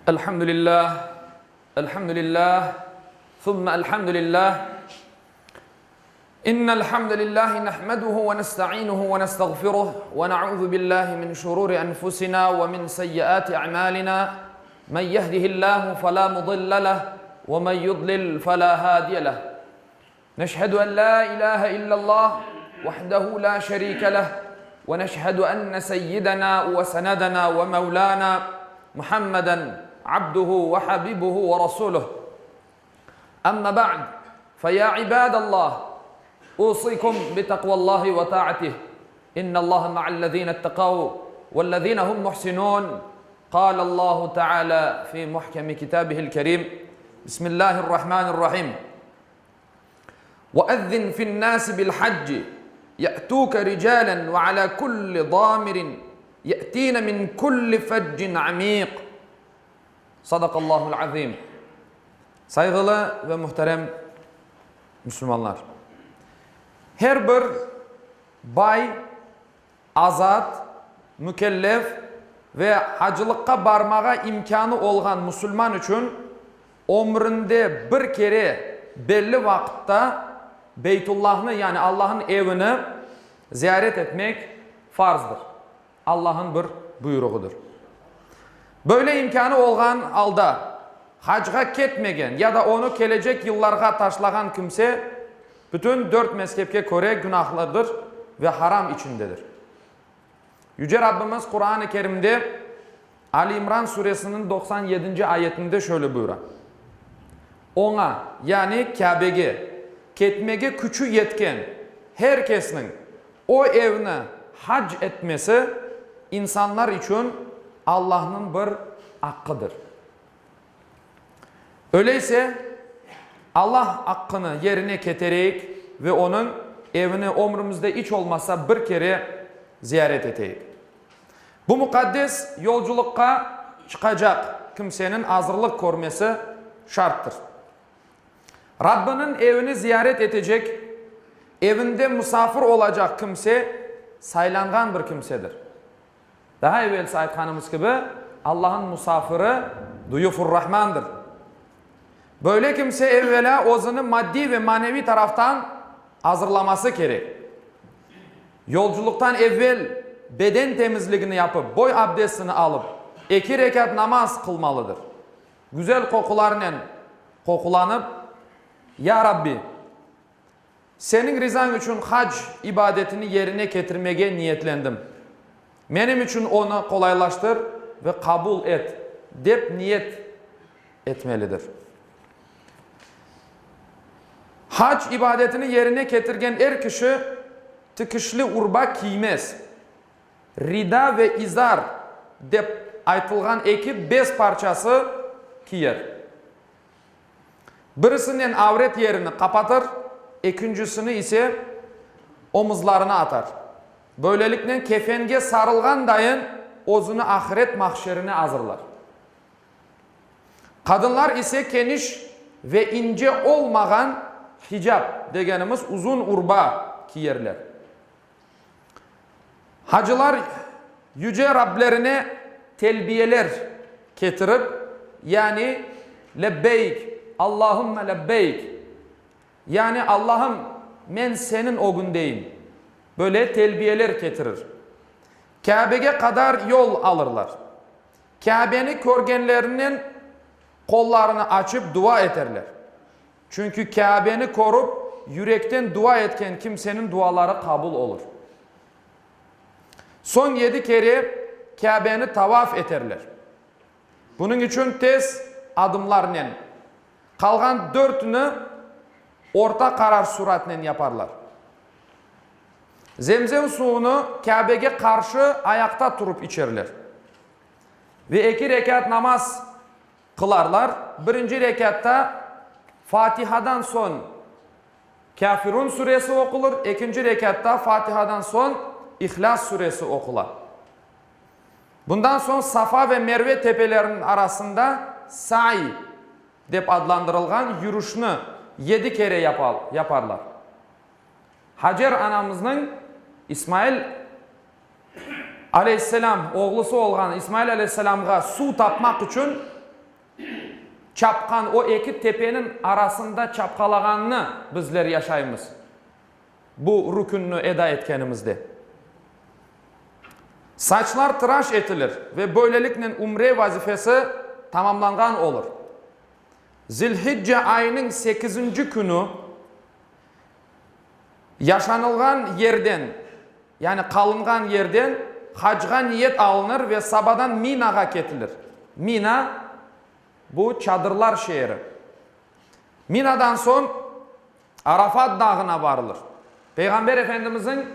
Elhamdülillah, elhamdülillah, thumma elhamdülillah. İnnel hamdelellahi nahmeduhu ve nestainuhu ve nestağfiruh ve na'uzu billahi min şururi enfusina ve min seyyiati a'malina. Men yehdihillahu fela mudille leh ve men yudlil fela hadiye leh. Neşhedü en la ilahe illallah vahdehu la şerike leh ve neşhedü enne seyyidena ve senedena ve mevlana Muhammeden abduhu ve habibuhu ve rasuluh. Amma ba'd, fe ya ibadallah, usikum bi takvallahi ve ta'atih. İnnallaha ma'allezine ittekav vellezine hum muhsinun. Kâlallahu teâlâ fî muhkemi kitâbihil kerîm. Bismillahirrahmanirrahim. Veezzin fi'n-nâsi bil-hacci ye'tûke ricâlen ve alâ kulli dâmirin ye'tîne min kulli feccin amîq. Sadakallahul azim. Sayğılı ve muhterem Müslümanlar! Her bir bay, azat, mükellef ve hacılıqqa barmağa imkânı olğan musulman içün ömründe bir kere belli vaqıtta Beytullahnı, yani Allahnıñ evini ziyaret etmek farzdır. Allahnıñ bir buyruğıdır. Böyle imkânı olğan alda hacğa ketmegen ya da onı kelecek yıllarğa taşlağan kimse bütün dört mezhepke köre günahlıdır ve haram içindedir. Yüce Rabbimiz Quran-ı Kerimde Ali İmran suresiniñ 97-nci ayetinde şöyle buyura, Oña, yani Kâbege, ketmege küçü yetken her kesniñ o evni hac etmesi insanlar içün Allahnıñ bir aqqıdır. Öyleyse, Allah aqqını yerine ketereyik ve Onıñ evini ömrümizde iç olmasa bir kere ziyaret eteyik. Bu muqaddes yolculıqqa çıqacaq kimseniñ azırlıq körmesi şarttır. Rabbiniñ evini ziyaret etecek, evinde musafir olacaq kimse saylanğan bir kimsedir. Daha evelsi aytqanımız kibi, Allahnıñ musafiri Duyufur-Rahmandır. Böyle kimse evvelâ özüni maddiy ve maneviy taraftan azırlaması kerek. Yolculıqtan evvel beden temizligini yapıp, boy abdestini alıp, eki rekât namaz qılmalıdır. Güzel qoqularnen qoqulanıp, Ya Rabbi, Seniñ rizañ içün hac ibadetini yerine ketirmege niyetlendim. Menim içün onı qolaylaştır ve qabul et, dep niyet etmelidir. Hac ibadetini yerine ketirgen er kişi tikişli urba kiymez. Rida ve izar dep aytılğan eki bez parçası kiyer. Birisinen avret yerini qapatır, ekincisini ise omuzlarına atar. Böyleliknen kefenge sarılğan dayın özüni ahiret mahşerine azırlar. Qadınlar ise keniş ve ince olmağan hicap degenimiz uzun urba kiyerler. Hacılar Yüce Rablerine telbiyeler ketirip, yani Lebbeyk, Allahümme lebbeyk, yani Allahım, men Seniñ ögündeyim, böyle telbiyeler ketirir. Kâbege qadar yol alırlar. Kâbeni körgenlerinen qollarını açıp dua eterler. Çünki Kâbeni körip, yürekten dua etken kimseniñ duaları qabul olur. Soñ yedi kere Kâbeni tavaf eterler. Bunıñ içün tez adımlarnen, qalğan dörtüni orta qarar suratnen yaparlar. Zemzem suvunı Kâbege qarşı ayaqta turıp içerler. Ve eki rekât namaz qılarlar. Birinci rekâtta Fatihadan soñ Kâfirun suresi oqulır, ekinci rekâtta Fatihadan soñ İhlâs suresi oqula. Bundan soñ Safa ve Merve tepeleriniñ arasında Sa'y dep adlandırılğan yürüşni yedi kere yaparlar. Hacer anamıznıñ İsmail aleyhisselâm, oğlusı olğan İsmail aleyhisselâmğa suv tapmaq içün. çapqan, o eki tepeniñ arasında çapqalağanını bizler yaşaymız bu rükünni eda etkenimizde. Saçlar tıraş etilir ve böyleliknen ümre vazifesi tamamlanğan olur. Zilhicce ayınıñ sekizinci künü yaşanılğan yerden, yani qalınğan yerden hacğa niyet alınır ve sabadan Minağa ketilir. Mina, bu çadırlar şeeri. Minadan soñ Arafat dağına barılır. Peyğamber Efendimizniñ,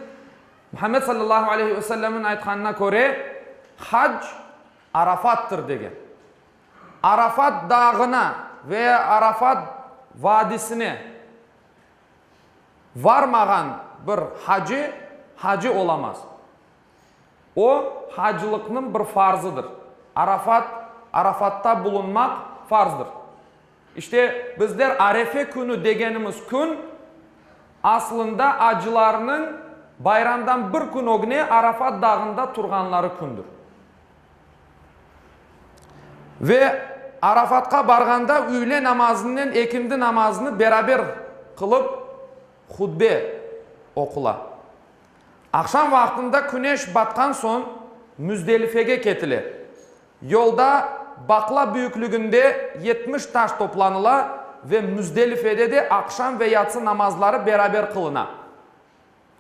Muhammed sallallahu aleyhi ve sellemniñ aytqanına köre, hac Arafattır degen. Arafat dağına ve Arafat vadisine varmağan bir hacı, hacı olamaz. O, hacılıqnıñ bir farzıdır. Arafat, Arafatta bulunmaq farzdır. İşte, bizler Arefe künü degenimiz kün, aslında acılarnıñ bayramdan bir kün ögüne Arafat dağında turğanları kündür. Ve Arafatqa barğanda üyle namazınen ekindi namazını beraber qılıp hutbe oqula. Aqşam vaqtında küneş batqan soñ Müzdelifege ketile. Yolda baqla büyükliginde 70 taş toplanıla ve Müzdelifede de aqşam ve yatsı namazları beraber qılına.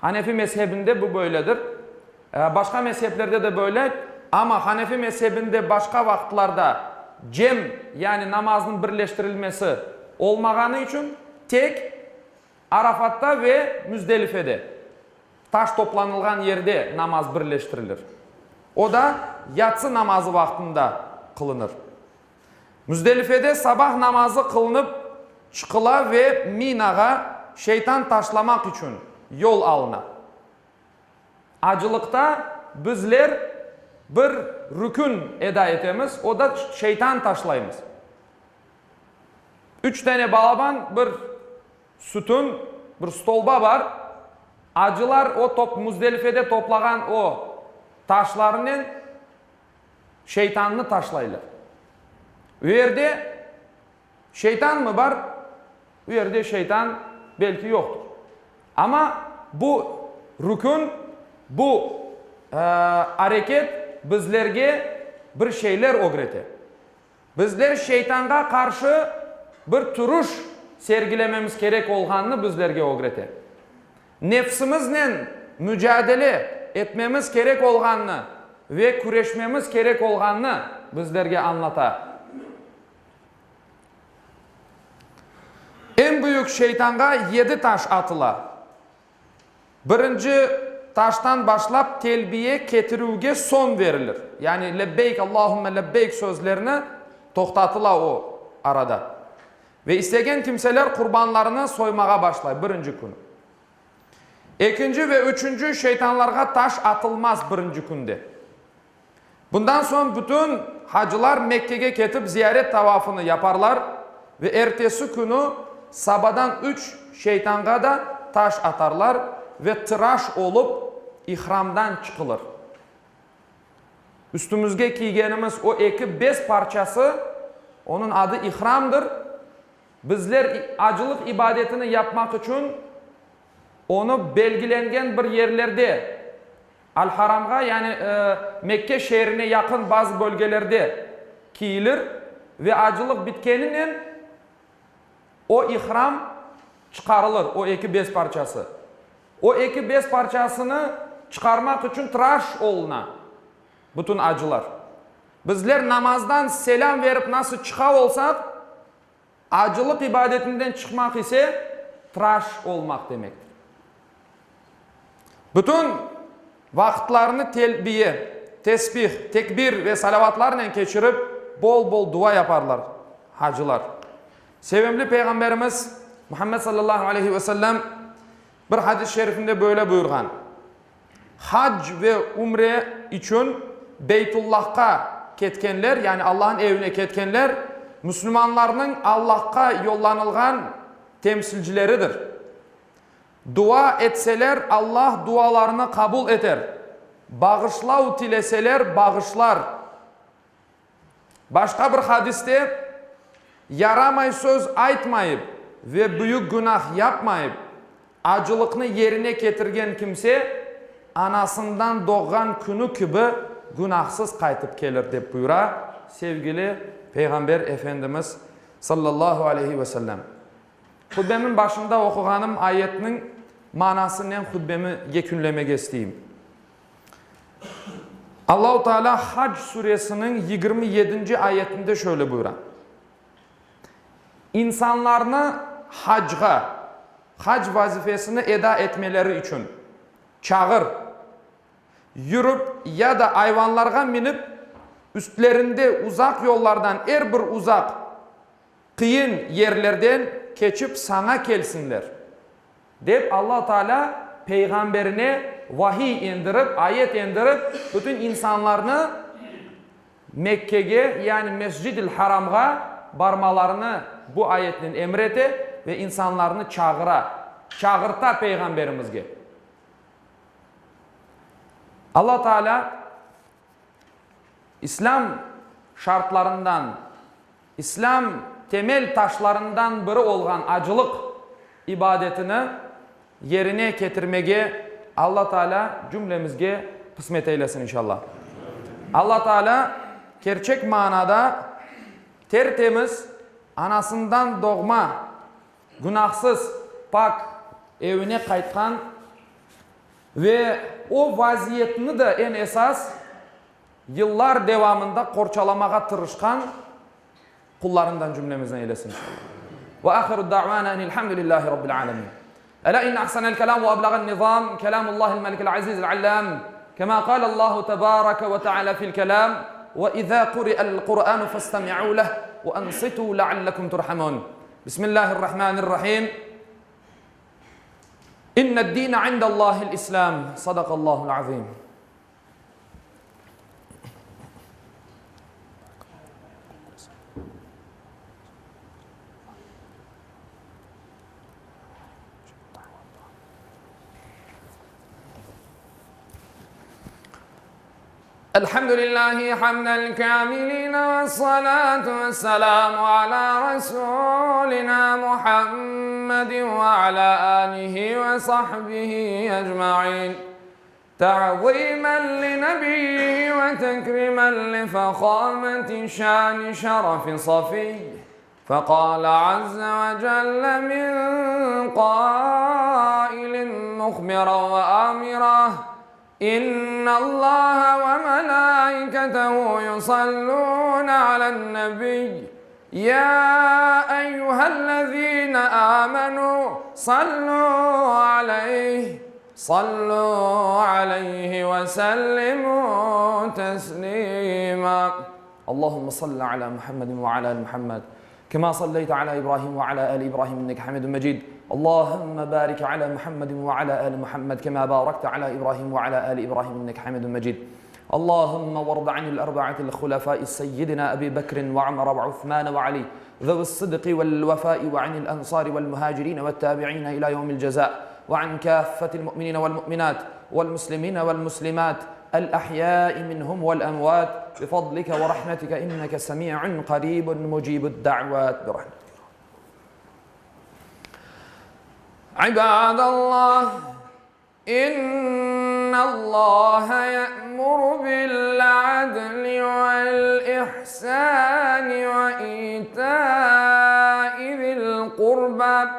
Hanefi mezhebinde bu böyledir. Başqa mezheplerde de böyle, amma Hanefi mezhebinde başqa vaqıtlarda cem, yani namaznıñ birleştirilmesi olmağanı içün tek Arafatta ve Müzdelifede, taş toplanılğan yerde namaz birleştirilir. O da yatsı namazı vaqtında qılınır. Müzdelifede sabah namazı qılınıp çıqıla ve Minağa şeytan taşlamaq içün yol alına. Acılıqta bizler bir rükün eda etemiz, o da şeytan taşlaymız. Üç tane balaban bir sütun, bir stolba bar. Acılar o top Müzdelifede toplağan o taşlarınen şeytannı taşlaylar. U yerde şeytanmı bar? U yerde şeytan belki yoqtır. Amma bu rükün, bu areket bizlerge bir şeyler ögrete. Bizler şeytanğa qarşı bir turuş sergilememiz kerek olğanını bizlerge ögrete. Nefsimiznen mücadele etmemiz kerek olğanını ve küreşmemiz kerek olğanını bizlerge añlata. Eñ büyük şeytanğa yedi taş atıla. Birinci taştan başlap telbiye ketirüvge soñ verilir. Yani lebbeyk, Allahümme lebbeyk sözlerini toqtatıla o arada. Ve istegen kimseler qurbanlarını soymağa başlay birinci künü. Ekinci ve üçünci şeytanlarğa taş atılmaz birinci künde. Bundan soñ bütün hacılar Mekkege ketip ziyaret tavafını yaparlar ve ertesi künü sabadan üç şeytanğa da taş atarlar ve tıraş olıp ihramdan çıqılır. Üstümizge kiygenimiz o eki bez parçası, onıñ adı ihramdır, bizler acılıq ibadetini yapmaq içün onı belgilengen bir yerlerde, Al-Haramğa, yani Mekke şeerine yaqın bazı bölgelerde kiyilir ve acılıq bitkeninen o ihram çıqarılır, o eki bez parçası. O eki bez parçasını çıqarmaq içün tıraş oluna bütün acılar. Bizler namazdan selâm verip nasıl çıqa olsaq, Acılıq ibadetinden çıqmaq ise, tıraş olmaq demektir. Bütün vaqıtlarını telbiye, tesbih, tekbir ve salavatlarnen keçirip, bol-bol dua yaparlar hacılar. Sevimli Peyğamberimiz Muhammed sallallahu aleyhi ve sellem bir hadis-i şerifinde böyle buyurğan, Hac ve ümre içün Beytullahqa ketkenler, yani Allahnıñ evine ketkenler, müslümanlarnıñ Allahqa yollanılğan temsilcileridir. Dua etseler, Allah dualarını qabul eter, bağışlav tileseler, bağışlar. Başqa bir hadiste. Yaramay söz aytmayıp ve büyük günah yapmayıp, acılıqnı yerine ketirgen kimse, anasından doğğan künü kibi günahsız qaytıp kelir, dep buyura sevgili Peyğamber Efendimiz, sallallahu aleyhi ve sellem. Hutbemniñ başında oquğanım ayetniñ manasınen hutbemi yekünlemege isteyim. Allahu Teala Hac suresiniñ 27-nci ayetinde şöyle buyura, İnsanlarnı hacğa, hac vazifesini eda etmeleri içün, çağır, yürip ya da ayvanlarğa minip, üstlerinde uzaq yollardan er bir uzaq, qıyın yerlerden keçip saña kelsinler, dep Alla Taalâ peyğamberine vahiy endirip, ayet endirip, bütün insanlarnı Mekkege, yani Mescid-il Haramğa barmalarını bu ayetnen emir ete ve insanlarnı çağıra, çağırta peyğamberimizge. Alla Taalâ İslâm şartlarından, İslâm temel taşlarından biri olğan acılıq ibadetini yerine ketirmege Alla Taalâ cümlemizge qısmet eylesin inşallah. Alla Taalâ kerçek manada ter-temiz, anasından doğma, günahsız, pak evine qaytqan ve o vaziyetni de eñ esas yıllar devamında qorçalamağa tırışqan qullarından cümlemizni eylesin inşallah. Ve ahiru da'vana enilhamdülillahi rabbil alemin. Ela inne ahsenel kelam ve eblağen nizam kelamullahil melikil azizil allam kema kalallahu tebareke ve teala fil kelam ve iza kuri'el Kur'anu festemi'u leh ve ansitu leallekum turhamun. Bismillahirrahmanirrahim. İnned-dine indellahil İslam. Sadakallahul azim. الحمد لله حمد الكاملين والصلاة والسلام على رسولنا محمد وعلى آله وصحبه أجمعين تعظيما لنبيه وتكريما لفخامة شان شرف صفي فقال عز وجل من قائل مخبرا وآمرا إن الله وملائكته يصلون على النبي يا أيها الذين آمنوا صلوا عليه صلوا عليه وسلموا تسليما اللهم صل على محمد وعلى ال محمد كما صليت على إبراهيم وعلى آل إبراهيم إنك حميد مجيد اللهم بارك على محمد وعلى آل محمد كما باركت على إبراهيم وعلى آل إبراهيم إنك حميد مجيد اللهم وارض عن الأربعة الخلفاء سيدنا أبي بكر وعمر وعثمان وعلي ذوي الصدق والوفاء وعن الأنصار والمهاجرين والتابعين إلى يوم الجزاء وعن كافة المؤمنين والمؤمنات والمسلمين والمسلمات الأحياء منهم والأموات بفضلك ورحمتك إنك سميع قريب مجيب الدعوات برحمتك عباد الله إن الله يأمر بالعدل والإحسان وإيتاء ذي القربى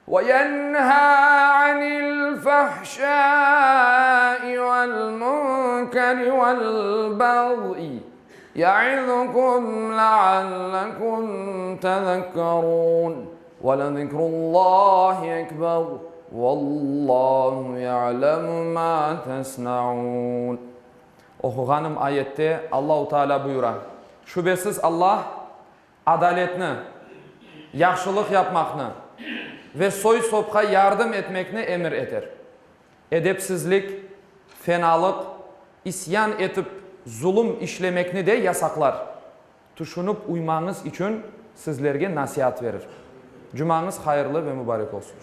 وينهى عن الفحشاء والمنكر والبغي يعظكم لعلكم تذكرون ولذكر الله أكبر والله يعلم ما تصنعون Oquğanım ayette Allahu Teala buyura, Şübesiz Allah adaletni, yahşılıq yapmaqnı ve soy-sopqa yardım etmekni emir eter. Edepsizlik, fenalıq, isyan etip zulum işlemekni de yasaqlar. Tüşünip uymañız içün sizlerge nasiat verir. Cumañız hayırlı ve mübarek olsun.